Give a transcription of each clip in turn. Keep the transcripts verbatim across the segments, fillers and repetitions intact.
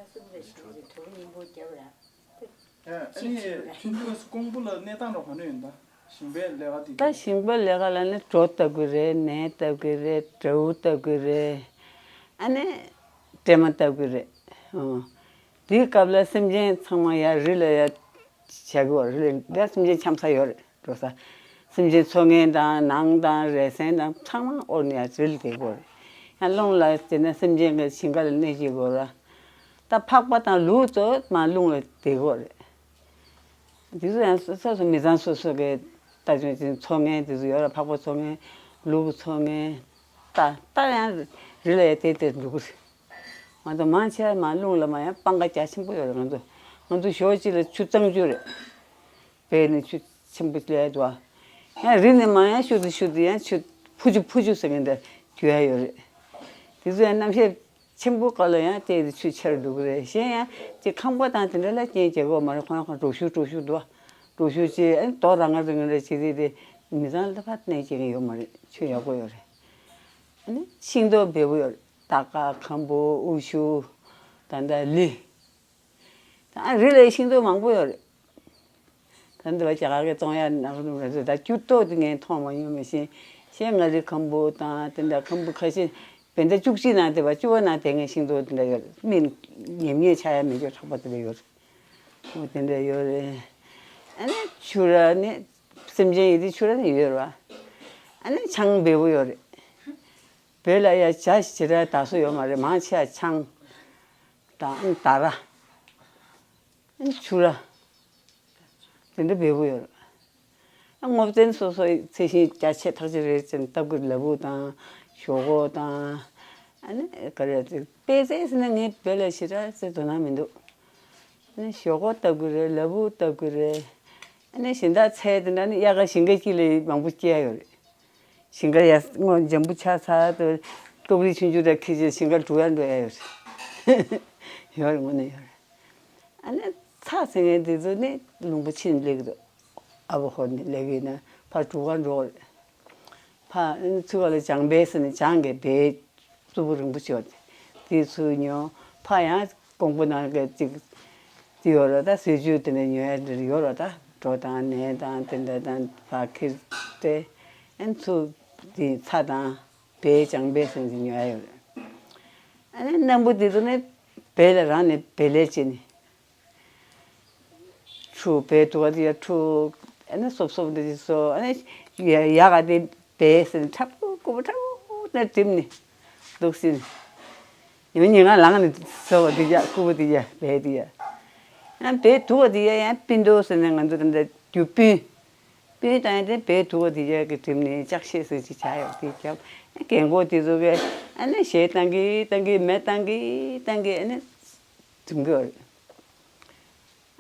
ཨ་ནི་ཆུང་ཆུང་ཀོང་པོ་ལ་གནས་སྟངས་རོགས་ག་ནས་ཡོད་ད། ཞིང་པའི་ལས་ཀ་དེ། ད་ཞིང་པའི་ལས་ཀ་ལ་ནི་གྲོ་བཏབ་གི་རེད། ནས་བཏབ་གི་རེད། དགྲ་བོ་བཏབ་གི་རེད། ཨ་ནི་སྲན་མ་བཏབ་གི་རེད། ཨོ། དེའི་སྐབས་ལ་སེམས་ཅན་ཚང་མ་ཡར་རི་ལ་ཡར་བྱ་གི་བ། རི་ལ་ཡར་སེམས་ཅན་འཁྱམ་ས་ཡོད་རེད། འགྲོ་ས། སེམས་ཅན་འཚོ་མཁན་དང་ནང་དང་རས་གཟན་དང་ཚང་མ་དབོར་ནས་ཡར་རི་ལ་བསྡད་གི་བ་རེད། ཡང་རླུང་ལ་བྱས་ན་སེམས་ཅན་གྱི་ཞིང་ཁ་ལ་གནས་ཀྱི་བ་རེད། ད་ཕག་པ་དང་ལུག་ཚོ་མར་རླུང་ལ་བསྡད་གི་བ་རེད། དེ་ཚོ་ཡང་སོ་སོ་མི་ཚང་སོ་སོ་གི་ལྟ་སྐྱོང་བྱེད་འཚོ་མཁན་དེ་ཚོ་ཡོད་ར། ཕག་པ་འཚོ་མཁན། ལུག་འཚོ་མཁན། རྟ་རྟ་ཡང་རི་ལ་ཡར་དེད་དེ་འགྲོ་གི་རེད། ང་ཚོ་མང་ཆེ་བ་མར་རླུང་ལ་མར་ཡང་སྤང་ཁ་རྒྱ་ཆེན་པོ་ཡོད་རེད། ང་ཚོ་ང་ཚོ་ཞོགས་གཅིག་ལ་ཆུ་གཙང་ཆུ་རེད། བལ་ནས་ཆུ་ཆེན་པོ་སླེབས་འདུག་ཡང་རི་ནས་མར་ཡང་ཤུགས་ཏུ་ཤུགས་ཏུ་ཡང་ཆུ་ཕུ་ཆུ་ཕུ་ཆུ་ཟེར་མཁན་དེ་རྒྱུག་ཡ་ཡོད་རེད། དེ་ཚོ་ཡང་གནམ་གཤིས་ཆེན་པོ་སྐབས་ལ་ཡང་བལྟས་ཏེ་ཆུ་ཆེར་འགྲོ་གི་རེད། གཞན་ཡང་ཅིག་ཁང་པ་དང་དེ་འདྲ་ལ་རྐྱེན་བྱེད་དགོས་མ་རེད། ཁོ་རང་ཁོ་འགྲོ་ཤུགས་འགྲོ་ཤུགས་འདུག་འགྲོ་ཤུགས་ཅིག་ཨ་ནི་རྡོ་རང་ང་རང་རེ་བྱེད་དེ་དེ་མི་ཚང་ལ་ཕར་གནས་བྱེད་ཀྱི་ཡོད་མ་རེད། ཆུ་ཡག་པོ་ཡོད་རེད། ཨ་ནི་ཤིང་ཏོག་འབེལ་པོ་ཡོད་རེད། སྟར་ཁ། ཁམ་བུ། ཨུ་ཤུ། ད་ལྟ་ལི། ད་རི་ལ་ཤིང་ཏོག་མང་པོ་ཡོད་རེད། ད་འདི་བ་རྒྱ་གར་གྱི་ཙོང་ཡ་ནག་རུ་རེད་ཟེར། ད་སྐྱུར་ཏོག་དེ་ངས་མཐོང་མ་མྱོང་མི་ཤེས། ཤེས། ང་རི་ཁམ་བུ་དང་དེ་འདྲ་ཁམ་བུ་ཁ་ཤས་བེ་ད་བཅུ་གཅིག་ནང་དེ་བ་བཅུ་བ་ནང་དེ་ངས་ཤིང་ཏོག་དེ་འདྲ་ཡོད་རེད། མི་ཉེ་ཉེ་ཆ་ཡ་མི་འཇོག་གྲགས་པ་དེ་འདྲ་ཡོད་རེད། འོ་དེ་འདྲ་ཡོད་རེད། ཨ་ནི་ཆུ་ར་ནི་སེམས་ཅན་ཡིན་དེ་ཆུ་ར་ནི་ཡོད་རེད་བ། ཨ་ནི་ཆང་འབེལ་པོ་ཡོད་རེད། བོད་ལ་ཡ་བྱ་ཞེ་དྲག་དར་སྲོལ་ཡོད་མ་རེད། མང་ཆེ་བ་ཆང་དང་ཨ་ནི་དར་ར། ཨ་ནི་ཆུ་ར། དེ་འདྲ་འབེལ་པོ་ཡོད་རེད། ཨ་སྔོ་ཚལ་སོ་སོའི་ཚལ་ཞིང་རྒྱ་ཆེ་ཐག་ཆོད་རེད་ཅེས་བཏབ་གི། ལ་ཕུག་དང་ཞོག་ཁོག་དང་། ཨ་ནི་ག་རེ་ཟེར། པད་ཚལ་ཟེར་ན་ངས་བོད་ལ་ཞེ་དྲག་ཟེར་དོ་སྣང་མི་འདུག་ཨ་ནི་ཞོག་ཁོག་བཏབ་གི་རེད། ལ་ཕུག་བཏབ་གི་རེད། ཨ་ནི་གཞན་དག་ཚལ་དེ་འདྲ་ནི་དབྱར་ཁ་ཞིང་ཁ་དཀྱིལ་ལ་མང་པོ་སྐྱེ་ཡ་ཡོད་རེད། ཞིང་ཁ་ཡར་སྔོ་འཇམ་པོ་ཆགས་ཚར་དུས་ལྟོགས་རི་ཆུང་ཆུང་དེ་འཁྱེར་བྱས་ཞིང་ཁར་འགྲོ་ཡ་འགྲོ་ཡ་ཡོད་རེད། ཡོད་རེད། དངོས་གནས་ཡོད་རེད། ཨ་ནི་ཚྭ་ཟེར་མཁན་དེ་ཚོ་ནི་ལུང་པ་ཕྱི་ནས་སླེབས་ཀྱི་འདུག་ཨ་བ་ཧོ་ནས་སླེབས་ཀྱི་ན་ཕར་གྲུ་ཁར་འགྲོ་དགོས་རེད། ཕར་ཨ་ནི་ཚུར་ག་ལ་བྱང་བལ་ཟེར་ནས་བྱང་གི་བལ་རྩུབ་པོ་རིང་པོ་ཅིག་ཡོད་རེད། དེ་ཚུར་ཉོ། ཕར་ཡང་ཀོང་པོ་ནང་གི་ཅིག་དེ་ཡོད་རེད། ད་ཟས་བཅུད་དེ་འདྲ་ཉོ་ཡ་འདྲ་ཡོད་རེད། ད་གྲོ་དང་ནས་དང་དེ་འདྲ་དང་ཕར་འཁྱེར་ཏེ་ཨ་ནི་ཚུར་དེ་ཚྭ་དང་བལ་བྱང་བལ་ཟེར་ནས་ཉོ་ཡ་ཡོད་རེད། ཨ་ནི་སྣམ་བུ་དེ་ཚོ་ནི་བལ་ལ་རང་ནས་བལ་ལས་བྱས་ནས། འཁྲུ། བལ་དུ་བ་དེ་ཡ་འཁྲུ། ཨ་ནི་སོབ་སོབ་འདི་བཟོ། ཨ་ནི་ཡ་ཡ་ག་དེ་བལ་ཟེར་ནས་ཁྲ་པོ་ཀུ་པོ་ཁྲ་པོ་ནས་བསྒྲིམས་ནས་འདུག་ཟིན། ཉི་མ་ཉིན་གང་ལངས་ནས་བཟོ་བ་དེ་ཡ་ཀུ་པོ་དེ་ཡ་བལ་དེ་ཡ། ཨ་བལ་དུ་བ་དེ་ཡ་ཡང་སྤུན་དོ་ཟེར་ནས་ང་ཚོ་དེ་འདྲ་རྒྱུ་སྤུན། སྤུན་བཏང་ཡ་དེ་བལ་དུ་བ་དེ་ཡ་གི་བསྒྲིམས་ནས་ལྕགས་ཤེལ་ཟེར་ཅིག་བྱ་ཡོད་དེ་རྒྱབ། ཨ་རྒན་གོག་དེ་ཚོ་གི་ཨ་ནི་གཞས་བཏང་གི་བཏང་གི་མེ་བཏང་གི་བཏང་གི་ཨ་ནི་འཛུམ་གི་ཡོད་རེད།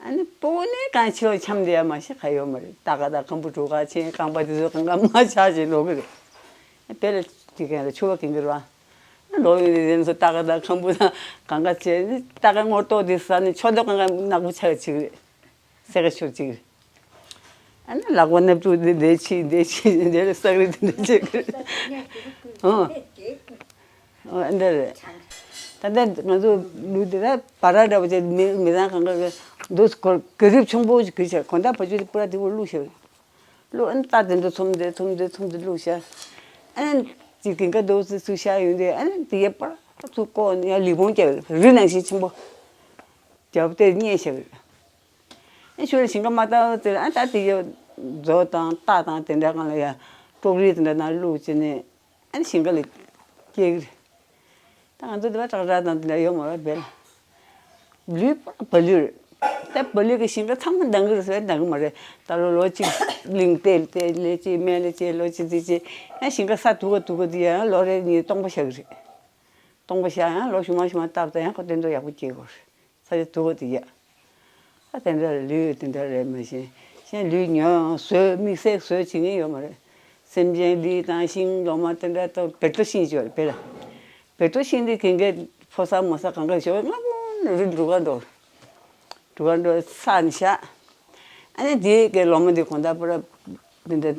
ཨ་ནི་སྤོ་བོ་ནི་གང་ཕྱི་ལོགས་འཁྱམས་བསྡད་ཡ་མ་གཞི་ག་ཡོད་མ་རེད། སྟར་ཁ་དང་ཁམ་བུ་གྲུ་ཁ་ཆེན་རྐང་པ་དེ་ཚོ་གང་ག་མ་ཆགས་བྱས་ལོག་གི་རེད། དཔེ་ལ་དེ་གན་ལ་ཕྱུ་པ་གན་གི་རེད་བ། ལོག་ཡོང་དུས་དེ་ཚོ་སྟར་ཁ་དང་ཁམ་བུ་དང་གང་ག་བྱས་ནི་སྟར་ཁ་སྔོ་ཏོག་དེ་ཟ་ནི་ཕྱོགས་མདོག་གང་ག་ནག་པོ་ཆགས་ཅིག་རེད། སེ་ག་ཤོར་ཅིག་རེད། ཨ་ནི་ལག་པ་སྣབས་ཕྲུག་འདི་འདྲ་ཕྱིས་འདི་ཕྱིས་འདི་ལ་སག་རིལ་འདི་འདྲ་བྱེད་ཀྱི་རེད། ཨོ། ཨོ་ཨ་འདྲ་རེད། ད་ལྟ་ང་ཚོ་ལུས་འདི་ལ་བ་ར་འདྲ་བོ་བྱས་མི་མི་ཚང་གང་ག་གི་འདུག་གོ་ག་རིབ་ཆུང་པོ་ཞིག་གིས་བྱས་གོ་ད་བ་ཆུ་དེ་པུ་ར་དེ་བོ་བླུགས་ཤག་བླུགས་ཨ་ནི་རྟ་དེ་འདྲ་ཚོམ་དེ་ཚོམ་དེ་ཚོམ་དེ་བླུགས་ཤག་ཨ་ནི་ཅིག་གིན་ཀ་འདུག་སི་སུ་ཤ་ཡོང་དུས་ཨ་ནི་དེ་ཡས་པ་ར་ཚུར་བཀོག་ནས་ཡང་ལི་བོང་རྒྱག་རི་ནང་བཞིན་ཆེན་པོ་རྒྱབ་སྟེ་བསྙལ་ཤག་ཨ་ཞོར་ཞིང་ཁ་མ་བཏབ་ཚེ་ཨ་ད་དེ་ཡ་མཛོ་དང་རྟ་དང་དེ་འདྲ་གང་ལ་ཡ་ཀྲོག་རིལ་དེ་འདྲ་ནང་བླུགས་བྱས་ནས་ཨ་ནི་ཞིང་ཁ་ལ་སྐྱེལ་གི་རེད། ད་ང་ཚོ་དེ་བ་ཏྲག་ཏྲག་དང་དེ་འདྲ་ཡོད་མ་རེད་བལ། ལུས་པ་བ་ལུས་རེད། ད་བ་ལུས་ཀྱི་ཞིང་ཁ་ཚང་མ་འདང་གི་རེད་ཟེར་འདང་གི་མ་རེད། ད་ལོ་ལོ་གཅིག་གླིང་བལྟས་བལྟས་ལས་གཅིག་སྨན་ལས་གཅིག་ལོ་གཅིག་དེ་གཅིག་ཡང་ཞིང་ཁ་ས་དུ་ག་དུ་ག་དེ་ཡང་ལོ་རེ་གཉིས་སྟོང་པ་བཞག་གི་རེད། སྟོང་པ་བཞག་ཡང་ལོ་གཞུག་མ་གཞུག་མ་བཏབ་ད་ཡང་ཁོ་དེ་ཚོ་ཡག་པོ་སྐྱེ་དགོས་རེད། ས་ཆ་དུ་བ་དེ་ཡ། ཨ་དེ་འདྲ་རེད། ལུས་དེ་འདྲ་རེད་མ་གཞི། གཞན་ལུས་ཉོ་བཟོས་དམིགས་བསལ་བཟོས་བྱེད་མཁན་ཡོད་མ་རེད། སེམས་ཅན་ལུས་དང་ཤིང་ལོ་མ་དེ་འདྲ་ཏོ་བེ་ཏོ་ཤིང་ཅིག་ཡོད་རེད་བེ་ལ། བེ་ཏོ་ཤིང་དེ་གན་གས་ཕོ་གསར་མོ་གསར་གང་ག་ཞོག་སྔ་པོ་ནས་རི་འབྲུ་ག་འགྲོ། འབྲུ་ག་འགྲོ་ས་ནས་བཞག་ཨ་ནི་དེ་གའི་ལོ་མ་དེ་གོང་ད་པུ་ར་དེ་འདྲ་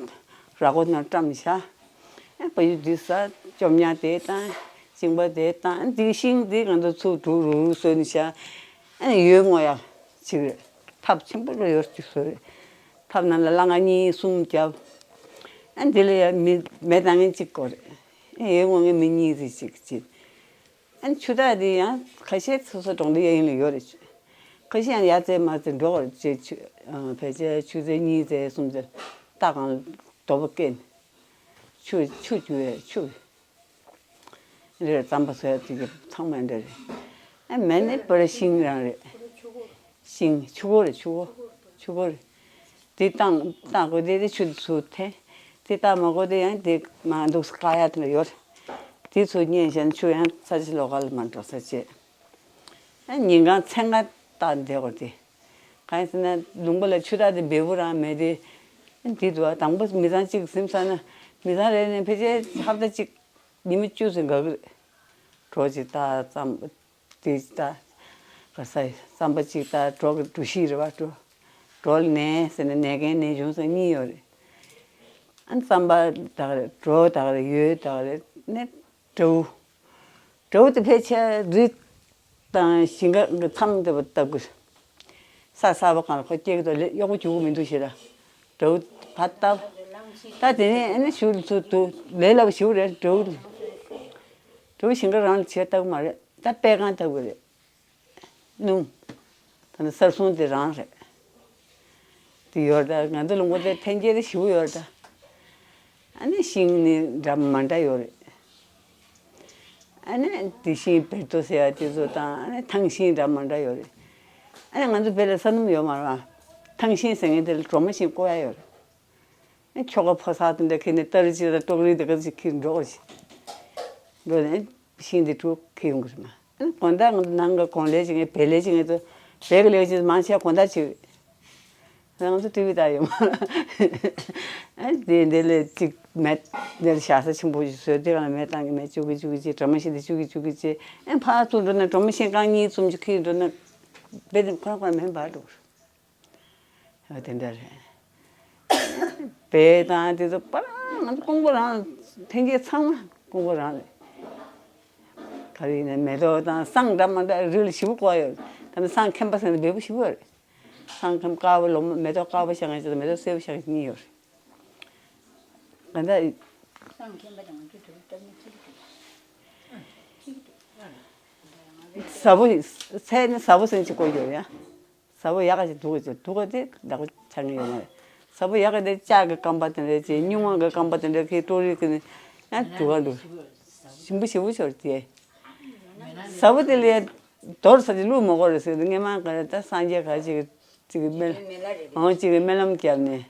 ར་གོ་ན་བཀྲམ་བཞག་ཨ་བ་ཡུ་དུས་ས་བཅོམ་ཉག་དེ་དང་ ཞིང་པ་དེ་བཏང་། འདི་ཤིང་འདི་ང་ཚོ་ཚུར་དྲུག་རུག་རུག་བཟོས་ནས་བཞག་ཨ་ནི་ཡོལ་བརྔོ་ཡག་ཅིག་རེད། ཐབ་ཆེན་པོ་རུ་ཡོལ་ཅིག་བཟོས་རེད། ཐབ་ནང་ལ་སླ་ང་གཉིས་གསུམ་བརྒྱབ། ཨ་འདི་ལ་ཡ་མི་མེ་བཏང་མཁན་གཅིག་དགོས་རེད། ཨ་ཡོལ་བརྔོ་མཁན་མི་གཉིས་རེ་གཅིག་བྱེད། ཨ་ཆུ་འཐག་འདི་ཡང་ཁ་ཤས་སོ་སོ་གྲོང་སྡེ་གཡས་གཡོན་ལ་ཡོད་རེད། ཁ་ཤས་ཡང་ཡར་བཙལ་མར་བཙལ་འགྲོ་བར་བྱེད། ཆུ་ཕལ་ཆེར་ཆུ་ཚོད་གཉིས་ཙམ་གསུམ་ཙམ་རྟ་གང་རྡོ་པོ་སྐེ་ནས་ཆུ་ཆུ་རྒྱུག་པའི་ཆུ་རེར་རྩམ་པ་བཟོ་ཡ་དེ་ག་ཚང་མ་འདྲ་རེད། ཨ་མེ་ནི་པར་ཤིང་རང་རེད། ཤིང་ཆུ་བོ་རེད། ཆུ་བོ་ཆུ་བོ་རེད། དེ་བཏང་བཏང་དགོས་དེ་དེ་ཆུ་དེ་ཚུར་འཐེན། དེ་བཏང་མ་དགོས་དེ་ཡང་དེ་མ་འདུག་བཀག་ཡ་དེ་འདྲ་ཡོད་རེད། དེ་ཚུར་མཉེན་བཞག་ན་ཆུ་ཡང་ས་ཆ་ལོགས་ཀ་ལ་མ་འགྲོ་ས་བྱེད། ཨ་ཉིན་གང་མཚན་གང་བལྟས་བསྡད་དགོས་དེ། གང་ཡིན་ཟེར་ན་ལུང་པ་ལ་ཆུ་རགས་དེ་འབེལ་པོ་རང་མེད་དེ། ཨ་འདི་འདུག་ཨ། དང་པོ་མི་ཚང་གཅིག་གཟིམ་ས་ན་མི་ཚང་རེ་ནས་ཕལ་ཆེར་ཧབ་ཏ་གཅིག་ཉི་མ་བཅུ་ཙམ་འགག་གི་རེད། གྲོ་གཅིག་བཏགས། རྩམ་པ་དེ་བཏགས། ག་ས་ཡི་རྩམ་པ་གཅིག་བཏགས། གྲོ་གི་འབྲུ་བཞི་རེད་བ། གྲོ་གྲོ་ལ་ནས་ཟེར་ནས་ནས་མཁན་ནས་བྱུང་ས་གཉིས་ཡོད་རེད། ཨ་རྩམ་པ་དག་རེད། གྲོ་དག་རེད། ཡོས་དག་རེད། ནས་དགྲ་བོ། དགྲ་བོ་དེ་ཕལ་ཆེར་རི་དང་ཞིང་ཁ་གི་མཚམས་དེ་བ་ལྟ་དགོས། ས་གསར་པ་གང་ལ་ཁོ་སྐྱེ་གི་དོ་ལེ་གཡོག་པོ་རྒྱུག་གི་མི་འདུག་ཞེས་ལ། དགྲ་བོ་ཕར་ལྟ། ད་དེ་ནས་ཨ་ནི་ཞུ་ཚུར་འདུག་ལས་སླ་པོ་ཞེ་པོ་རེད། དགྲ་བོ་དགྲ་བོ་ཞིང་ཁ་རང་ལ་བྱས་ལྟ་གི་མ་རེད། ད་པད་ཁང་ལྟ་དགོས་རེད། སྣུམ། ད་ནི་གསར་སྲུང་དེ་རང་རེད། དེ་ཡོད་རེད། ད་ང་ཚོ་ལུང་པ་དེ་འཐེན་འཁྱེར་ཞེ་པོ་ཡོད་རེད་ད། ཨ་ནི་ཤིང་ནི་འདྲ་མ་འདྲ་ཡོད་རེད། ཨ་ནི་དེ་ཤིང་བེར་ཏོ་ཟེར་ཡ་དེ་ཚོ་དང་། ཨ་ནི་ཐང་ཤིང་འདྲ་མ་འདྲ་ཡོད་རེད། ཨ་ནི་ང་ཚོ་བོད་ལ་ས་སྣུམ་ཡོད་མ་རེད་པ། ཐང་ཤིང་ཟེར་མཁན་དེ་ལ་གྲོ་མ་ཤིང་བརྐོ་ཡ་ཡོད་རེད། ཨ་ཁྱོ་ག་ཕོ་གསར་དེ་འདྲ་ཁྱེར་ནས་སྟ་རེ་གཅིག་དང་ཏོག་རེ་དེ་ག་ཅིག་ཁྱེར་འགྲོ་དགོས་ཤིག་འགྲོ་ནས་ཤིང་དེ་དྲུག་ཁྱེར་ཡོང་གི་རེད་མ། དགོང་དག་ང་ཚོ་ནང་གི་གོང་ལས་བྱེད་མཁན་བལ་ལས་བྱེད་མཁན་ཚོ། བལ་གྱི་ལས་བྱེད་མང་ཆེ་བ་དགོང་དག་བྱེད། ང་ཚོ་ཊི་ཝི་ལྟ་ཡོད་མ་རེད། ཨ་དེ་འདི་ལས་ཅིག་མེ་འདིར་བཞག་ས་ཆེན་པོ་ཞིག་བཟོས། དེ་ག་ལ་མེ་བཏང་གི་མེ་བཅུག་གི་བཅུག་གི་བྱེད། གྲོ་མ་ཤིང་དེ་བཅུག་གི་བཅུག་གི་བྱེད། ཨ་ཕར་ཚུར་འགྲོ་ན་གྲོ་མ་ཤིང་རྐང་གཉིས་གསུམ་ཅིག་ཁྱེར་འགྲོ་ན་དཔེ་དེ་ཁོ་རང་ཁོ་རང་མེ་འབར་འགྲོ་གི་རེད། ཨ་དེ་འདྲ་རེད། བལ་དང་དེ་ཚོ་པ་རང་ང་ཚོ་ཀོང་པོ་རང་། འཐེན་འཁྱེར་ཚང་མ་ཀོང་པོ་རང་རེད། ག་རེ་ཡིན་ན་མེ་ཏོག་དང་བསང་འདྲ་མ་འདྲ་རི་ལ་ཞེ་པོ་བརྐོ་ཡ་ཡོད། ད་ནི་བསང་མཁན་པ་ཟེར་ན་འབེལ་པོ་ཞེ་པོ་ཡོད་རེད། བསང་མཁན་དཀར་པོ་ལོ་མ། མེ་ཏོག་དཀར་པོ་བཞག་མཁན་ཅིག་དང་མེ་ཏོག་སེར་པོ་བཞག་མཁན་གཉིས་ཡོད་རེད། ག་འདྲ། བསང་མཁན་པ་དང་ང་ཚོ་དུ་རུ་སྟབས་མི་གཅིག་གི་འདུག་གཅིག་གི་འདུག་ཟྭ་པོ། ཚལ་ནི་ཟྭ་པོ་ཟེར་ཅིག་བརྐོ་ཡོད་ཡ། ཟྭ་པོ་ཡག་ག་ཅིག་འདུག་ག་ཅིག་འདུག་ག་དེ་བདག་པོ་ཆགས་ཀྱི་ཡོད་མ་རེད། ཟྭ་པོ་ཡག་ག་དེ་ལྕགས་ཀྱི་རྐང་པ་དེ་འདྲ་ཅིག་སྨྱུག་མ་གི་རྐང་པ་དེ་འདྲ་གི་ཏོག་རིགས་ཀྱི་ནི་ཡང་འདུག་ག་འདུག་ཞིམ་པོ་ཞེ་པོ་ཤོར་དེ། ཟྭ་པོ་དེ་ལས་དོར་ས་ཅིག་བླུག་མ་དགོས་རེད་ཟེར་དུས། སྔས་མ་ག་རེ་ད་སངས་རྒྱས་ག་ཅིག་ཅིག་སྨོན་ལམ། འོང་ཅིག་སྨོན་ལམ་བརྒྱབ་ནས་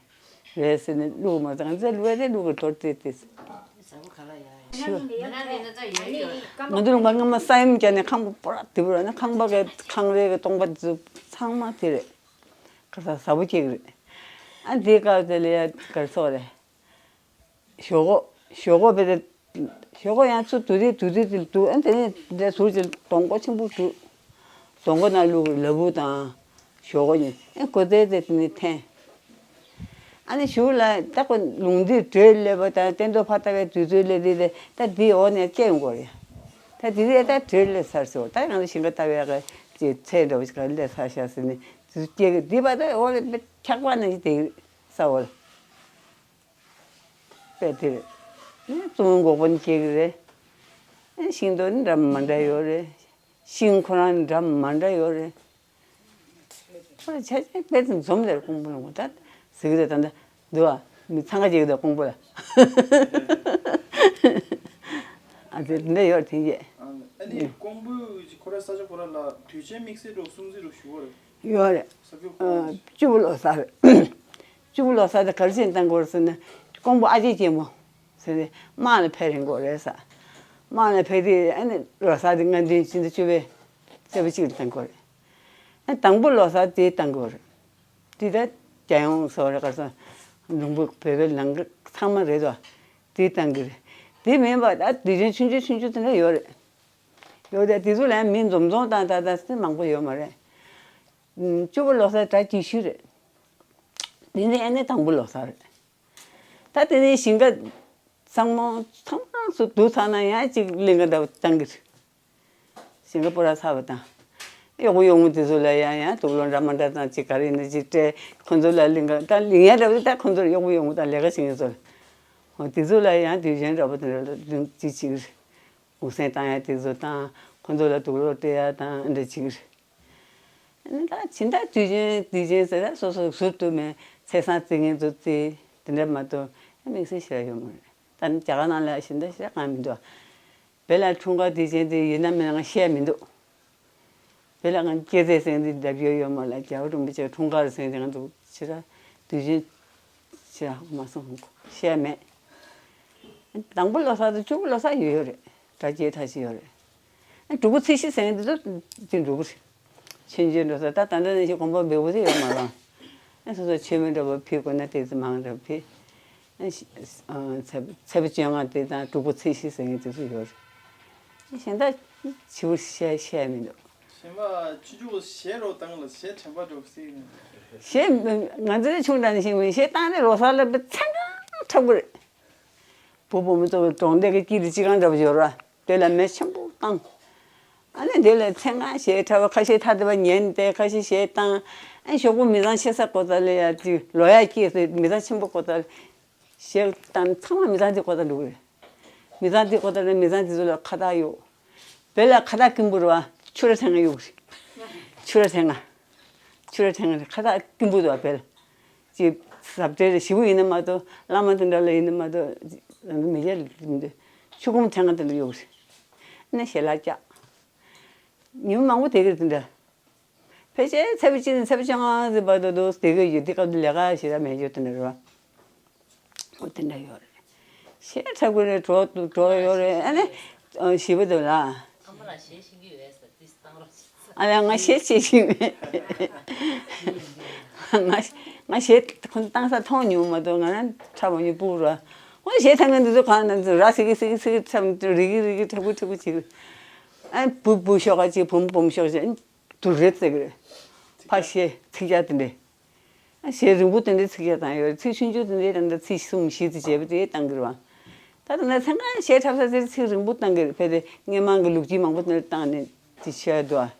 རེད་ཟེར་ནས་བླུག་མ་ཚང་ཚེ་བླུག་དེ་བླུག་གི་དོར་དེ་དེ། ང་ཚོ་ལུང་པ་སྔ་མ་ས་ཡོམ་བརྒྱབ་ནས་ཁང་པ་པོ་ར་དེ་བུ་ར་ནི་ཁང་པ་གི་ཁང་རས་ཀྱི་སྟོང་པ་དེ་ཚོ་ཚང་མ་དེ་རེད། ག་ས་ཟྭ་པོ་སྐྱེ་གི་རེད། ཨ་དེའི་སྐབས་དེ་ལ་ཡ་ག་རེ་ཟེར་དགོས་རེད། ཞོག་ཁོག་ཞོག་ཁོག་བེ་དེ། ཞོག་ཁོག་ཡང་ཚུར་དུ་དེ་དུ་དེ་དེ་དུ། ཨ་དེ་ནས་དེ་ཟུར་གྱི་སྡོང་མགོ་ཆེན་པོ་དུ། སྡོང་མགོ་ནང་བླུགས། ལ་ཕུག་དང་ཞོག་ཁོག་གཉིས་ཨེ་གོ་དེ་དེ་དེ་ནས་འཐེན། ཨ་ནི་གཞུག་ལ་ད་ཁོ་ལུང་འདི་བྲོས་སླེབས་པ་དང་སྟན་ཐོག་ཕར་ལྟ་བའི་དུས་ཚོད་སླེབས་དུས་དེ་ད་འདི་འོག་ནས་སྐྱེ་ཡོང་གི་རེད། ད་འདི་རེད། ད་བྲོས་སླེབས་ཚར་སོང་། ད་ང་ཚོ་ཞིང་ཁ་ལྟ་བའི་གི་ཅིག་ཚལ་འདྲ་བོ་ཞིག་ག་སླེབས་ཚར་ཤག་ཟེར་ནས་དུས་ཚོད་སྐྱེ་གི། འདི་བར་དུ་འོག་ལ་དཔེ་འཁྱག་པ་ནང་བཞིན་དེ་ས་འོག་ལ། དཔེ་དེ་རེད། ཨེ་གཙང་པོ་འགོག་པ་ནི་སྐྱེ་གི་རེད། ཨེ་ཤིང་ཏོག་ནི་འདྲ་མི་འདྲ་ཡོད་རེད། ཤིང་ཁོ་རང་ནི་འདྲ་མི་འདྲ་ཡོད་རེད། ཁོ་ཆ་ཆ་དཔེ་དེ་འཛོམས་དེར་ཀོང་པོ་ལུང་པ་ད་ཟེར་གི་རེད། ད་འདི་འདུག་བ། མི་ཚང་ཁ་ཅིག་གི་ད་ཀོང་པོ་ལ། ཨ་དེ་འདྲ་ཡོད་དེ་རྗེས། ཨ་ནི་ཀོང་པོའི་ཁོ་ར་ས་ཆ་ཁོ་ར་ལ་དུས་ཆེན་དམིགས་བསལ་འགྲོ་སྲུང་བརྩི་རུ་ཞུ་བ་རེད། ཡོད་རེད། ས་ཁུལ་ཁོ་ར་ཨ་བཅུ་པོ་ལོ་གསར་རེད། བཅུ་པོ་ལོ་གསར་དེ་ག་རེ་བྱས་ནས་བཏང་དགོས་རེད་ཟེར་ན། ཀོང་པོ་ཨ་ཅེ་སྐྱེས་མོ་ཟེར་ཏེ་དམག་ལ་ཕེབས་རན་དགོས་རེད་ཟེར། དམག་ལ་ཕེབས་དུས་ཨ་ནི་ལོ་གསར་དེ་སྔ་འདྲེན་ཕྱི་ཟླ་བཅུ་པའི་ཚེས་པ་གཅིག་ལ་བཏང་དགོས་རེད། ཨ་དང་པོ་ལོ་གསར་དེ་བཏང་དགོས་རེད། དེ་ད་རྒྱལ་ཡོངས་སོགས་རེད་ག་ས་ལུང་པ་བོད་པའི་ལང་ཀ་ཚང་མ་རེད་དོ། དེ་བཏང་གི་རེད། དེ་མིན་པ་ད་དུས་ཆེན་ཆུང་ཆུང་ཆུང་ཆུང་དེ་འདྲ་ཡོད་རེད། ཡོད་རེད། དེ་ཚོ་ལ་མི་འཛོམས་འཛོམས་བཏང་ད་ད་སེ་མང་པོ་ཡོད་མ་རེད། ཨུམ་བཅུ་པོ་ལོ་གསར་གྲ་རྒྱས་ཤོས་རེད། དེ་ནས་ཨ་ནི་དང་པོ་ལོ་གསར་རེད། ད་དེ་ནས་ཞིང་ཁ་ཚང་མ་ཚང་མ་ ཙམ་བསྡུ་ཚར་ན་ཡང་ཅིག་གླིང་ག་འདྲ་བོ་བཏང་གི་རེད། ཞིང་ཁ་སྤོ་ར་ཚར་བ་དང་། གཡོག་པོ་གཡོག་མོ་དེ་ཚོ་ལ་ཡང་ཡང་དུག་སློག་འདྲ་མ་འདྲ་དང་ཅིག་ག་རེ་ཡིན་ན་ཅིག་སྤྲད། ཁོ་ཚོ་ལ་གླིང་ག་ད་གླིང་ག་འདྲ་བོ་ད་ཁོ་ཚོར་གཡོག་པོ་གཡོག་མོ་དང་ལས་ཀ་བྱེད་མཁན་ཚོ་ལ། འོ་དེ་ཚོ་ལ་ཡང་དུས་ཆེན་འདྲ་བོ་དེ་འདྲ་ལ་ཅིག་བྱེད་ཀྱི་རེད། གུང་སེང་བཏང་ཡ་དེ་ཚོ་དང་ཁོ་ཚོ་ལ་དུག་སློག་སྤྲད་ཡ་དང་འདྲ་བྱེད་ཀྱི་རེད། ཨ་ནི་ད་ཕྱི་ཟླ་དུས་ཆེན་དུས་ཆེན་ཟེར་ན་སོ་སོ་ཟུར་དུ་མེད་ཚེས་བཟང་བརྩི་མཁན་ཚོ་བརྩི། དེ་འདྲ་མ་གཏོགས་ཨ་དམིགས་བསལ་ཞེ་དྲག་ཡོད་མ་རེད། ད་ནི་རྒྱ་གར་ནང་ལ་ཕྱི་ཟླ་ཞེ་དྲག་གང་མི་འདུག་བོད་ལ་འཁྲུངས་སྐར་དུས་ཆེན་དེ་ཡིན་ན་མིན་ན་ང་ཤེས་མི་འདུག་བོད་ལ་ང་སྐྱེས་ཚེས་ཟེར་མཁན་དེ་འདྲ་ཡོད་ཡོད་མ་རེད། རྒྱལ་བ་རིན་པོ་ཆེ་འཁྲུངས་སྐར་ཟེར་མཁན་དེ་ང་ཚོ་ཕྱི་ཟླ་དུས་ཆེན་ཕྱི་ཟླ་མ་སོང་ཤེས་མེད། དང་པོ་ལོ་གསར་དང་བཅུ་པོ་ལོ་གསར་ཡོད་ཡོད་རེད། གྲ་རྒྱས་གྲ་ཞིག་ཡོད་རེད། ཨ་དྲུག་པོ་ཚེས་བཞི་ཟེར་མཁན་དེ་ཚོ་དེ་འགྲོ་གི་རེད། ཆོས་འབྱོར་འགྲོ་ས་ད་ད་ལྟ་ནས་ཞིག་དགོངས་པ་འབེལ་པོ་དེ་ཡོད་མ་རེད། ཨ་སོ་སོ་ཆོས་མེད་འདྲ་པོ་ཕུལ་དགོས་ན་དེ་ཚོ་མང་འདྲ་ཕུལ། ཨ་ཤི་ཨ་ཚེས་པ་ཚེས་པ་བཅོ་ལྔ་དེ་དང་དྲུག་པོ་ཚེས་བཞི་ཟེར་མཁན་དེ་ཚོ་ཡོད་རེད། ཨ་གཞན་དག་ཞིབ་པོ་བཤད་བཤད་མི་འདུག་གཞན་པ་ཆུང་ཆུང་གཞས་རོ་བཏང་ལ་གཞས་དྲན་པ་འགྲོ་སྲིད། གཞས་ང་ཚོའི་ཆུང་དྲགས་ནས་ཤེས་མིན་གཞས་བཏང་ནས་རོ་ས་ལ་བའི་ཚན་གང་འཁྲབ་གི་རེད། བུ་བུ་མོ་ཚོ་གྲོང་སྡེ་གི་དཀྱིལ་དུ་ཅི་གང་འདྲ་པོ་ཡོད་ར། དེ་ལ་མེ་ཆེན་པོ་བཏང་། ཨ་ནི་དེ་ལ་མཚན་གང་གཞས་འཁྲབ་པ་ཁ་ཤས་ཐ་དད་པ་ཉན་ཏེ་ཁ་ཤས་གཞས་བཏང་། ཨ་ཞོགས་པོ་མི་ཚང་ཆེ་ས་གོ་ས་ལ་ཡ་དེ་ལོ་ཡ་སྐྱེས་སེ་མི་ཚང་ཆེན་པོ་གོ་ས་ལ་གཞས་བཏང་ཚང་མ་མི་ཚང་དེ་གོ་ས་འགྲོ་གི་རེད། མི་ཚང་དེ་གོ་ས་ལ་མི་ཚང་དེ་ཚོ་ལ་ཁ་བཏགས་གཡོག་བོད་ལ་ཁ་བཏགས་སྐྱིན་པོ་རེད་བ། ཆུ་ར་ཐེངས་ཡོད་རེད། ཆུ་ར་ཐེངས། ཆུ་ར་ཐེངས་རེད་ཁ་བཏགས་སྐྱིན་པོ་འདུག་བ་བོད་ལ། ཅིག་ཟབ་གྲྭའི་ཞི་བོ་ཡིན་ན་མ་གཏོགས་བླ་མ་དེ་འདྲ་ལ་ཡིན་ན་མ་གཏོགས་མི་རྒྱ་ལ་ཆུ་ཁུམ་ཐེངས་དེ་འདྲ་ཡོད་རེད། ནས་ཞལ་ལག་བཀྱག་ཉི་མ་མང་པོ་བསྡད་ཀྱི་རེད་དེ་འདྲ། ཕལ་ཆེར་ཚེས་པ་གཅིག་ནས་ཚེས་པ་བཅོ་ལྔ་ཙམ་བར་དུ་འདུག་བསྡད་ཀྱི་ཡོད་དེ་སྐབས་དེ་ལས་ཀ་ཞེ་དྲག་མེད་རྒྱུ་དེ་འདྲ་རེད་བ། འོ་དེ་འདྲ་ཡོད་རེད། གཞས་འཁྲབ་ཀྱི་རེད་འགྲོ་འདུག་འགྲོ་ཡོད་རེད་ཨ་ནི། ཨ་ཞི་བ་འདུག་ལ། ཨ་མ་ལགས་གཞས་ཤེས་ཀྱི་ཡོད་ས་ཏིས་བཏང་རོགས་བྱེད། ཨ་ལས་ང་གཞས་ཤེས་ཀྱི་མེད། ང་ང་གཞས་ཁོ་བཏང་ས་མཐོང་མྱོང་མ་གཏོགས་ང་རང་འཁྲབ་མ་མྱོང་སྤུ་གུ་ར། ཁོ་གཞས་འཁྲབ་མཁན་འདི་ཚོ་གང་ན་ཚོ་ར་སི་གི་སི་གི་སི་གི་འཁྲབ་རི་གི་རི་གི་འཁྲབ་གུ་འཁྲབ་གུ་བྱེད་ཀྱི། ཨ་བུ་བུ་ཤོག་ཁ་ཅིག་བུ་མོ་བུ་མོ་ཤོག་ཅིག་དུ་རེད་ཟེར་གི་རེད། ཕ་གཞས་ཚིག་རྒྱག་དེ་འདྲས། གཞས་རིང་པོ་དེ་འདྲའི་ཚིག་རྒྱག་བཏང་ཡོད་རེད། ཚིག་ཆུང་ཆུང་དེ་འདྲའི་ད་ལྟ་ཚིག་གསུམ་བཞི་ཙམ་བྱས་པ་དེ་བཏང་གི་རེད་བ། ད་ལྟ་ན་མཚན་གང་གཞས་འཁྲབ་ས་དེར་ཚིག་རིང་པོ་བཏང་གི་རེད། ཕལ་ཏེ་སྔས་མང་གི་ལོ་རྒྱུས་མང་པོ་དེ་འདྲ་བཏང་ནས་དེ་ཆོས་འདུག་ཨ།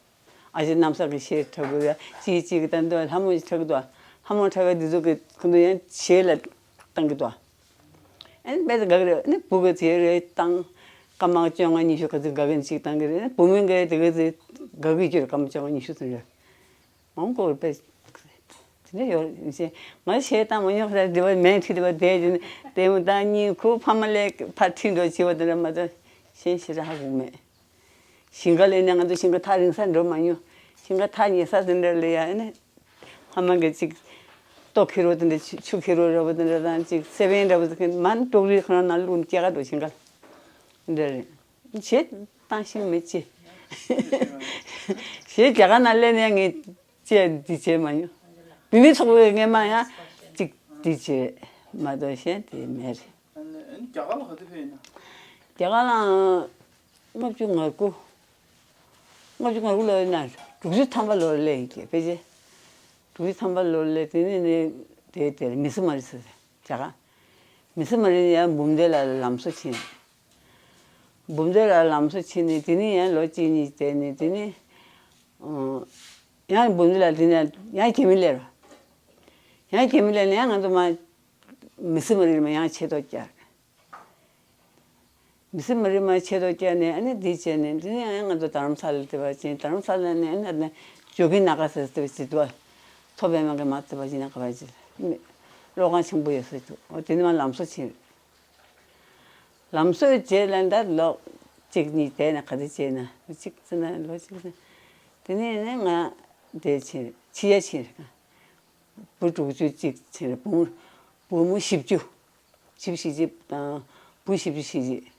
ཨ་ཅེ་རྣམ་གསར་གྱི་གཞས་འཁྲབ་དགོས་ཡ་ཅིག་ཅིག་གི་ད་འདུག་ལྷ་མོ་ཞིག་འཁྲབ་གི་འདུག་ཨ། ལྷ་མོ་འཁྲབ་ཡ་འདི་ཚོ་གི་ཁོ་ཚོ་ཡང་གཞས་ལ་བཏང་གི་འདུག་ཨ། ཨ་ནི་དཔེ་དེ་དགའ་གི་རེད། ཨ་ནི་བུ་ག་ཚེ་རེ་བཏང་། སྐར་མ་བཅོ་ལྔ་ཉི་ཤུ་ག་ཚོད་དགའ་གི་ཅིག་བཏང་གི་རེད། བུ་མོའི་འགའ་དེ་ག་ཚོད་དགའ་གི་ཡོད་རེད། སྐར་མ་བཅོ་ལྔ་ཉི་ཤུ་ཚོད་རེད། མང་པོ་དཔེ་དེ་འདྲ་ཡོད་རེད། ང་གཞས་བཏང་མ་མྱོང་ས་དེ་བ་མེད་ཁྲིད་དེ་བ་བསྡད་ཀྱི་ནི་དེ་མོ་ད་གཉིད་ཁུག་ཕ་མ་ལས་ཕར་ཁྲིད་འགྲོ་བྱེད་པ་དེ་འདྲ་མ་གཏོགས་གཞན་ཞེ་དྲག་ཧ་གོ་མེད། ཞིང་ཁ་ལས་ནས་ང་ཚོ་ཞིང་ཁ་ཐག་རིང་ས་འགྲོ་མ་མྱོང་། ཞིང་ཁ་ཐག་ཉེ་ས་དེ་འདྲ་ལ་ཡ་ཨ་ནི། ཕ་མ་གིས་ཅིག་ལྟོ་ཁེ་རོ་དེ་འདྲ་ཆུ་ཆུ་ཁེ་རོ་འདྲ་པོ་དེ་འདྲ་དང་ཅིག་སེ་བན་འདྲ་པོ་དེ་མར་ཏོག་རིལ་ཁོ་རང་ནང་བླུགས་ནས་སྐྱེལ་ག་འགྲོ་ཞིང་ཁ་ལ། དེ་འདྲ་རེད། གཞས་བཏང་ཤེས་མེད་ཅི། གཞས་རྒྱ་གར་ནང་སླེབས་ནས་ངས་ཅི་འདི་བྱས་མ་མྱོང་། བུད་མེད་ཚོགས་པའི་སྔས་མ་ཡང་ཅིག་འདི་བྱས་མ་གཏོགས་གཞན་དེ་མེད་རེད། ཨ་ནི་རྒྱ་གར་ལ་ག་དུས་ཕེབས་ཡིན་ན། རྒྱ་གར་ལ་ལྔ་བཅུ་ང་དགུ། ལྔ་བཅུ་ང་དགུ་ལོ་ཡིན་ན་དྲུག་ཅུ་ཐམ་པ་ལོར་སླེབས་ཡིན་གྱི་ཕལ་ཆེར། དྲུག་ཅུ་ཐམ་པ་ལོར་སླེབས་དེ་ནས་ནི་དེ་དེར་མི་སི་མ་རི་ཟེར་རྒྱ་གར། མི་སི་མ་རི་ནས་ཡང་འབུམ་སྡེ་ལ་ལམ་བཟོ་ཕྱིན། འབུམ་སྡེ་ལ་ལམ་བཟོ་ཕྱིན་ནས་དེ་ནས་ཡང་ལོ་གཅིག་གཉིས་བསྡད་ནས་དེ་ནས་ཡང་འབུམ་སྡེ་ལ་དེ་ནས་ཡང་རྒྱ་མི་སླེབས་ར། ཡང་རྒྱ་མི་སླེབས་ནས་ཡང་ང་ཚོ་མ་མི་སི་མ་རི་ནས་མ་ཡང་ཆེ་ཐོག་བསྐྱར། མི་སེར་མ་རིགས་མ་ཆེད་དུ་བསྐྱལ་ནས་ཨ་ནི་འདི་བྱས་ནས་འདི་ནས་ཨ་ནི་ང་ཚོ་རྡ་རམ་ས་ལ་བལྟས་པ་ཅིན་རྡ་རམ་ས་ལ་ནས་ཨ་ནི་ཇོ་གིན་ན་ག་ཟེར་བལྟས་པ་ཅིག་འདུག་མཚོ་པདྨ་གི་མ་བལྟས་པ་ཅིན་ན་ག་བ་ཅིག་གློག་ཁང་ཆེན་པོ་ཡོད་ས་འདུག་འོ་དེ་ནས་མ་ལམ་བཟོ་ཕྱིན། ལམ་བཟོ་བྱས་ལ་ད་ལོ་གཅིག་གཉིས་བསྡད་ན་ག་དེ་བྱས་ན་གཅིག་ཙམ་ན་ལོ་གཅིག་ཙམ་དེ་ནས་ནས་ང་དེ་ཕྱིན་ཕྱི་ཡ་ཕྱིན་རེད། བུ་དྲུག་ཅུ་གཅིག་ཕྱིན་རེད། བུ་བུ་མོ་བཞི་བཅུ། བཞི་བཅུ་ཞེ་གཅིག་དང་བུ་བཞི་བཅུ་ཞེ་གཅིག་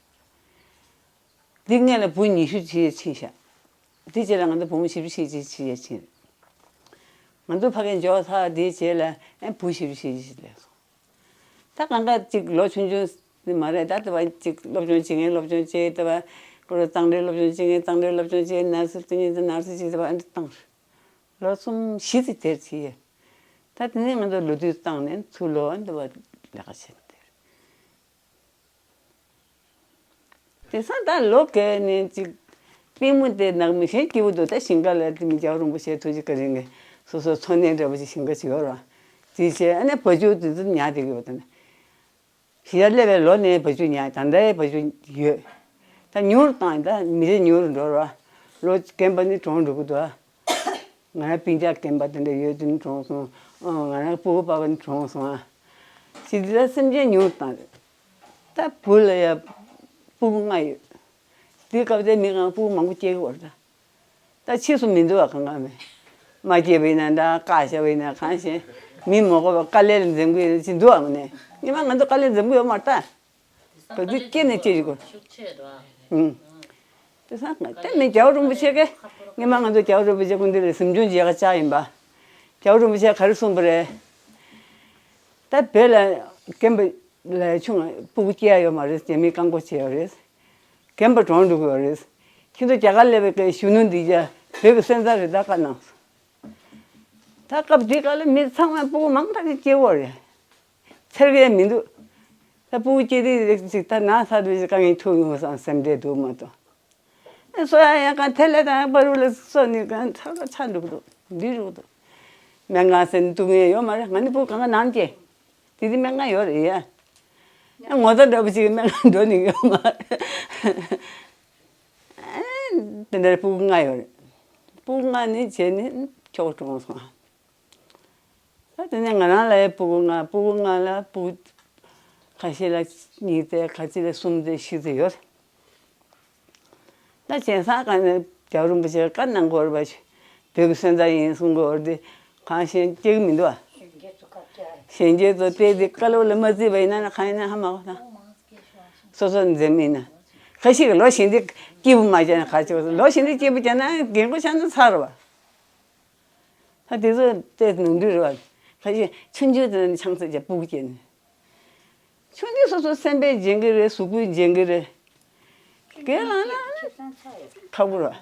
འདི་སྔོན་ལ་བུ་ཉི་ཤུ་ཕྱིན་ཤག་འདི་རྗེས་ལ་ང་ཚོ་བུ་མོ་བཞི་བཅུ་ཞེ་གཅིག་ཕྱིན་ཡ་ཕྱིན། ང་ཚོ་ཕ་གིར་འབྱོར་ཚར་དེའི་རྗེས་ལ་ཨེ་བུ་བཞི་བཅུ་ཞེ་གཅིག་སླེབས་སོང་། ད་གང་ག་ཅིག་ལོ་ཆུང་ཆུང་ནི་མ་རེད། ད་ལྟ་བ་ཅིག་སློབ་སྦྱོང་བྱེད་མཁན་སློབ་སྦྱོང་བྱེད་ལྟ་བ་ཀོ་ར་གཙང་སྦྲའི་སློབ་སྦྱོང་བྱེད་མཁན་གཙང་སྦྲའི་སློབ་སྦྱོང་བྱེད། ནར་སི་བྱེད་མཁན་ནར་སི་བྱེད་ལྟ་བ་ཨེ་འདྲ་བཏང་། ལོ་གསུམ་བཞི་ཙམ་དེར་བྱས་ཡོད། ད་དེ་ནས་ང་ཚོ་ལོ་དུས་བཏང་ནས་ཚུར་ལོག་འདི་བ་ལས་ཀ་བྱེད་དེར། དེང་སང་ད་ལོ་རྒས་ནས་ཅིག་པུས་མོ་དེ་ནག་མི་ཤེས་སྐྱིད་པོ་འདུག་ད་ཞིང་ཁ་ལ་དེ་མི་རྒྱལ་བ་རིན་པོ་ཆེ་ཐུགས་རྗེ་བཀའ་དྲིན་གྱིས་སོ་སོ་འཚོ་གནས་འདྲ་པོ་ཞིག་ཞིང་ཁ་ཞིག་ཡོད་ར། དེ་བྱས་ཨ་ནི་བ་ཕྱུགས་དེ་ཚོ་ཉར་བསྡད་ཀྱི་ཡོད་དོ། གཞིས་ཆགས་སླེབས་པའི་ལོ་ནས་བ་ཕྱུགས་ཉར། ད་ལྟའི་བ་ཕྱུགས་ཡོད། ད་ཉུང་རུ་བཏང་ཡིན། ད་མི་རེ་ཉུང་རུ་འགྲོ་ར། ལོ་རྒན་པ་ནི་གྲོངས་འགྲོ་གི་འདུག་ང་རང་སྤུན་ཀྱག་རྒན་པ་དེ་འདྲ་ཡོད་དེ་ནི་གྲོངས་སོང་། ཨ། ང་རང་སྤུ་གུ་པ་ཕ་ནི་གྲོངས་སོང་ཨ། ཞེས་དེ་ལ་སེམས་ཅན་ཉུང་རུ་བཏང་རེད། ད་བུ་ལ་ཡ་སྤུ་གུ་ལྔ་ཡོད། དེའི་སྐབས་དེ་མི་གང་སྤུ་གུ་མང་པོ་སྐྱེ་གི་ཡོད་རེད་ད། ད་ཕྱིས་སུ་མི་འདུག་བ། གང་གང་མེད། མ་སྐྱེས་པ་ཡིན་ན་འདྲ། བཀག་བཞག་པ་ཡིན་ན། གང་ཞེ། མི་མ་དགོས་པ་དཀའ་ལས་ལ་འཛེམ་གི་ཡོད་ཅི་འདུག་ཨང་ནས། སྔོན་མ་ང་ཚོ་དཀའ་ལས་འཛེམ་གི་ཡོད་མ་རེད་ད། བ་ཕྱུགས་སྐྱེས་ནས་སྐྱེས་ཀྱི་གོ། ཨུང་། དེ་སང་དེ་ནས་རྒྱལ་བ་རིན་པོ་ཆེ་གིས་སྔོན་མ་ང་ཚོ་རྒྱལ་བ་རིན་པོ་ཆེ་སྐུ་མདུན་ལ་གཟིམ་ཆུང་མཇལ་ཁ་བཅར་ཡིན་པ། རྒྱལ་བ་རིན་པོ་ཆེས་ག་རེ་གསུངས་པ་རེད། ད་བོད་ལ་རྒན་པ་ལས་ཆུང་སྤུ་གུ་སྐྱེ་ཡ་ཡོད་མ་རེད། རྒྱ་མིས་བཀག་འགོག་བྱས་ཡོད་རེད། རྒན་པ་གྲོངས་འགྲོ་གི་ཡོད་རེད། ཁྱེད་ཚོ་རྒྱ་གར་སླེབས་པའི་གཞོན་ནུ་འདི་རྒྱ་བོད་ཀྱི་སོན་རྩ་རེད། ད་བཀའ་གནང་སོང་། ད་སྐབས་འདི་ག་ལ་མི་ཚང་མ་སྤུ་གུ་མང་དྲགས་ཀྱི་སྐྱེ་བོ་རེད། འཚེར་གི་མི་འདུག་ད་སྤུ་གུ་སྐྱེ་དུས་རིགས་ཅིག་ད་ན་ཚ་དུས་ཅིག་དཀའ་ངལ་ཐུག་ཡོང་བསམ་སེམས་ཁྲལ་འདུག་མ་གཏོགས། ཨེ་གསོ་ཡ་ཡང་གང་ཐེ་ལེ་དང་པ་རུ་ལ་གསོ་ནི་གང་ཚ་ག་ཚ་འགྲོ་གི་འདུག་འདི་འགྲོ་གི་འདུག་སྨན་ཁང་ཟེར་ནི་སྡུག་བསྔལ་ཡོད་མ་རེད། ང་ནི་སྤུ་གུ་གང་ག་ནང་སྐྱེས། དེ་དུས་སྨན་ཁང་ཡོད་རེད་ཡ། ཨེ་ངོ་ཚ་འདྲ་པོ་ཅིག་སྨན་ཁང་འགྲོ་ནི་ཡོད་མ་རེད། ཨེ་དེ་འདྲ་སྤུ་གུ་ལྔ་ཡོད་རེད། སྤུ་གུ་ལྔ་ནི་བྱས་ནི་ཁྱོ་ག་གྲོངས་སོང་། ད་དེ་ནས་ང་རང་ལ་ཡང་སྤུ་གུ་ལྔ། སྤུ་གུ་ལྔ་ལ་སྤུ་གུ་ཁ་ཤས་ལ་གཉིས་བཙས། ཁ་ཤས་ལ་གསུམ་བཙས། བཞི་བཙས་ཡོད། ད་བྱས་ཙང་ག་ནས་རྒྱལ་བ་རིན་པོ་ཆེས་བཀའ་གནང་དགོས་རེད་པ། བོད་ཀྱི་སོན་རྩ་ཡིན་གསུང་དགོས་རེད་དེ། གང་ཤེས་སྐྱེ་གི་མི་འདུག་ཨ། གཞོན་སྐྱེས་ཚོ་བལྟས་ཏེ་བཀའ་སློབ་ལ་མ་བརྩིས་པ་ཡིན་ན་ནི་གང་ཡིན་ན་ཧ་མ་གོ་ད། སོ་སོ་འཛེམ་ཡིན་ན། ཁ་ཤས་ཀྱིས་ལོ་གཞོན་དུས་སྐྱིད་པོ་མ་བྱས་ན་ག་བྱེད། ལོ་གཞོན་དུས་སྐྱིད་པོ་བྱས་ན་རྒན་གོག་ཆགས་ན་ཚར་བ། ད་དེ་ཚོ་བལྟས་ནོར་འཁྲུལ་རེད་བ། ཁ་ཤས་ཆུང་ཆུང་དེ་ནས་ཆང་ས་བརྒྱབ་སྤུ་གུ་སྐྱེས་ནས། ཆུང་དུས་སོ་སོ་སེམས་པས་འཇོན་གི་རེད། གཟུགས་པོས་འཇོན་གི་རེད། རྒན་ལངས་ན་ཁག་པོ་རེད་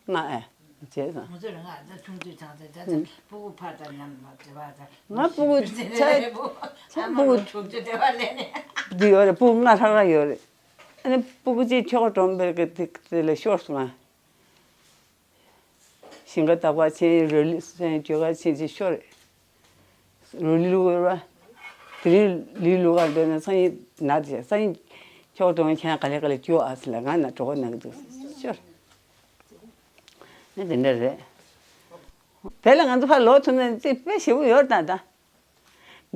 བ། ང་ཨེ་བྱས་ཙང་། ང་ཚོ་རང་ང་ཚོ་ཆུང་དུས་ཆང་ས་བརྒྱབ་ཙང་སྤུ་གུ་ཕར་དང་ནང་མ་བརྩི་བ་དང་། ང་སྤུ་གུ་ཆ་ཆ་སྤུ་གུ་དྲུག་ཅུ་དེ་བ་ལས་ནས། འདི་ཡོད་རེད། སྤུ་གུ་ལྔ་ལྷག་ལྷག་ཡོད་རེད། ཨ་ནི་སྤུ་གུ་གཅིག་ཁྱོ་ག་གྲོངས་པའི་གི་དེ་དེ་ལས་ཤོར་སོང་ང་། ཞིང་ཁ་བཏབ་ག་ཕྱིན། རོ་ལི་སོན་གྱོད་ག་ཕྱིན་ཅི་ཤོར་རེད། རོ་ལི་བླུག་ཡོད་ར། དེ་རིང་ལི་བླུག་ག་འགྲོ་ན་སང་ཉིན་ན་དེ། སང་ཉིན་ཁྱོ་ག་གྲོངས་ཁྱེད་རང་ག་ལེ་ག་ལེ་གྱོད་ཨ་ཟེར་ལ་ང་ན་གྲོད་ཁོག་ན་གི་འདུག་ཤོར། ཨ་དེ་འདྲ་རེད། དེ་ལ་ང་ཚོ་ཕར་ལོག་ཐུབ་ན་ཅིག་དཔེ་ཞེ་པོ་ཡོད་ད་ད།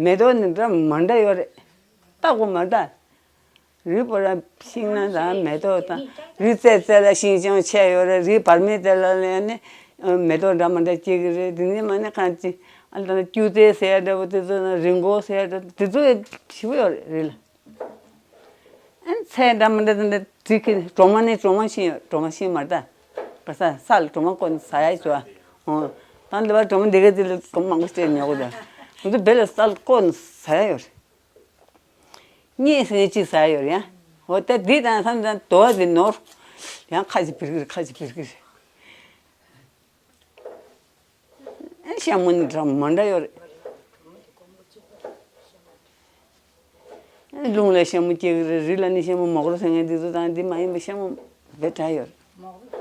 མེ་ཏོག་ནི་འདྲ་མ་འདྲ་ཡོད་རེད། ལྟ་དགོས་མ་རེད་ད། རི་བོ་ར་ཤིང་ནགས་དང་མེ་ཏོག་དང་། རི་རྩེ་རྩེ་ལ་ཤིང་ཅུང་ཆེ་ཡོད་རེད། རི་བར་མའི་རྩེ་ལ་ལ་ནི་མེ་ཏོག་འདྲ་མ་འདྲ་སྐྱེ་གི་རེད། དེ་ནས་མ་ནི་གང་ཅི་ཨ་ལ་ད་སྐྱུ་རྩེ་ཟེར་ཡ་འདྲ་པོ་དེ་ཚོ་ན་རི་མགོ་ཟེར་ཡ་འདྲ་དེ་ཚོ་ཞེ་པོ་ཡོད་རེད་རི་ལ། ཨ་ཚལ་འདྲ་མི་འདྲ་དེ་འདྲ་བྲིས་ཀྱི། གྲོ་མ་ནི་གྲོ་མ་ཤིང་ཡོད། གྲོ་མ་ཤིང་མ་རེད་ད། ག་ས་ས་ལ་གྲོ་མ་བརྐོས་ནས་ཟ་ཡ་ཞུ་བ། ཨོ། ད་འདི་བ་གྲོ་མ་འདི་ག་དེ་ལ་གོམ་མང་པོ་སྤྲད་ཉོ་གི་འདུག་ང་ཚོ་བོད་ལ་ས་ལ་བརྐོས་ནས་ཟ་ཡ་ཡོད་རེད། གཉིས་ཟིན་གཅིག་ཟ་ཡ་ཡོད་རེད་ཡ། འོ་ད་འདི་དང་ས་དང་དོ་བ་དེ་ནོར། ཡང་ཁ་ཅིག་བིར་གི་རེད། ཁ་ཅིག་བིར་གི་རེད། ཨེ་ཤ་མོ་ནི་འདྲ་མ་འདྲ་ཡོད་རེད། ཨེ་རླུང་ལ་ཤ་མོ་སྐྱེ་གི་རེད། རི་ལ་ནི་ཤ་མོ་མོག་རོ་ཟེར་མཁན་འདི་ཚོ་དང་འདི་མ་ཡིན་པ་ཤ་མོ་བེ་དྲག་ཡོད་རེད།